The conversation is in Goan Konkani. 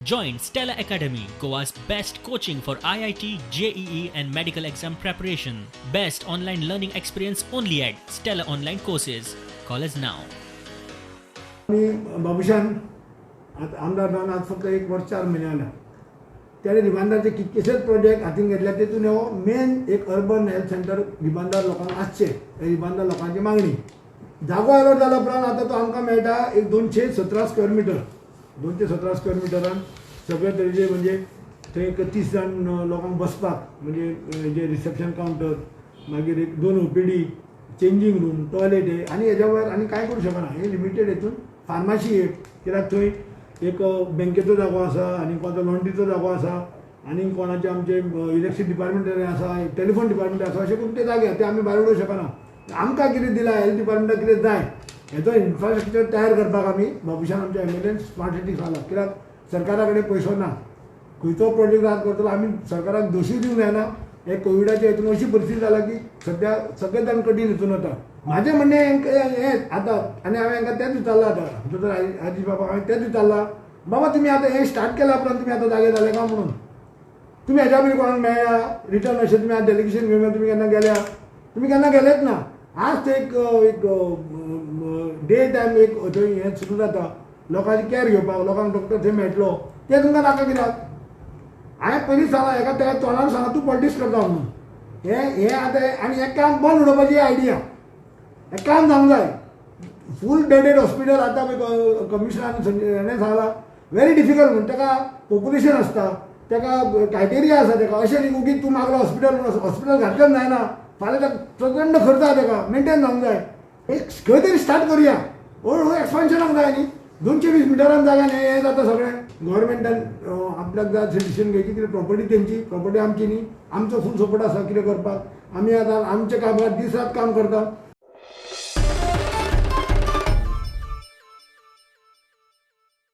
Join Stella Academy, Goa's best coaching for IIT, JEE, and medical exam preparation. Best online learning experience only at Stella Online Courses. Call us now. आमी बाबुशान आतां आमदार जावन आज फक्त एक वर्स 4 म्हयने जाल्या. त्याने रिबांदारचे कितकेशेच प्रोजेक्ट हातीन घेतल्या. तेतून हो मेन एक अर्बन हेल्थ सेंटर रिबांदार लोकांक आसचें हे रिबांदार लोकांची मागणी. जागो अलॉट जाल्या उपरांत आतां तो आमकां मेळटा एक 217 स्क्वेअर मिटर. 217 स्क्वेअर मिटरान सगळे तरेचे, म्हणजे थंय एक 30 जाण लोकांक बसपाक, म्हणजे जे रिसेप्शन कावंटर, मागीर एक दोन ओपीडी, चेंजींग रूम, टॉयलेट हे आनी हेज्या वयर आनी कांय करूं शकना. हे लिमिटेड हितून फार्मासी एक, कित्याक थंय एक बँकेचो जागो आसा आनी कोणाचो लॉन्ड्रीचो जागो आसा आनी कोणाचे आमचे इलेक्ट्रीक डिपार्टमेंट आसा, टेलिफोन डिपार्टमेंट आसा, अशें करून ते जागे ते आमी भायर उडोवंक शकना. आमकां कितें दिलां, हेल्थ डिपार्टमेंटाक कितें जाय, हेचो इन्फ्रास्ट्रक्चर तयार करपाक आमी बाबुशान आमच्या एमएलएन स्मार्ट सिटी सांगला. कित्याक सरकारा कडेन पयसो ना. खंयचो प्रोजेक्ट आज करतलो, आमी सरकाराक दोशूय दिवंक जायना. हे कोविडाच्या हितून अशी परिस्थिती जाल्या की सद्या सगळे जाण कठीण हितून वता. म्हाजें म्हणणें हें आतां आनी हांवें हांकां तेंच विचारलां. आतां आमचो तर आजी बाबा, हांवें तेंच विचारलां, बाबा तुमी आतां हें स्टार्ट केल्या उपरांत तुमी आतां जागे जाले काय म्हणून? तुमी हेज्या पयलीं कोणाक मेळ्ळा रिटर्न अशें? तुमी आतां डेलिगेशन घेवन तुमी केन्ना गेल्या? तुमी केन्ना गेलेच ना. आज ते एक एक डे टायम एक थंय हें सुरू जाता लोकांची कॅर घेवपाक, लोकांक डॉक्टर थंय मेळटलो, तें तुमकां नाका कित्याक? हांवें पयलींच सांगलां हेका, तेका तोंडार सांगला, तूं पॉलिटिक्स करता म्हणून. हें हें आतां आनी हें काम बंद उडोवपाची आयडिया. हें काम जावंक जाय. फूल बेडेड हॉस्पिटल आतां पळय कमिशनरान हेणें सांगलां, व्हेरी डिफिकल्ट म्हूण. ताका पॉप्युलेशन आसता, ताका क्रायटेरिया आसा ताका. अशें न्ही ओगीच तूं मागलो हॉस्पिटल म्हणून हॉस्पिटल घातलें जायना. फाल्यां ताका प्रचंड खर्च आसा, ताका मेंटेन जावंक जाय. एक खंय तरी स्टार्ट करुया, हळू हळू एक्सपान्शनाक जाय न्ही. 220 मिटरान जागा न्ही, हें जाता सगळें. गव्हर्मेंटान आपल्याक जाय डिसिजन घेवची. कितें प्रॉपर्टी तेंची, प्रॉपर्टी आमची न्ही. आमचो फूल सपोर्ट आसा कितें करपाक. आमी आतां आमच्या कामार दीस रात काम करता.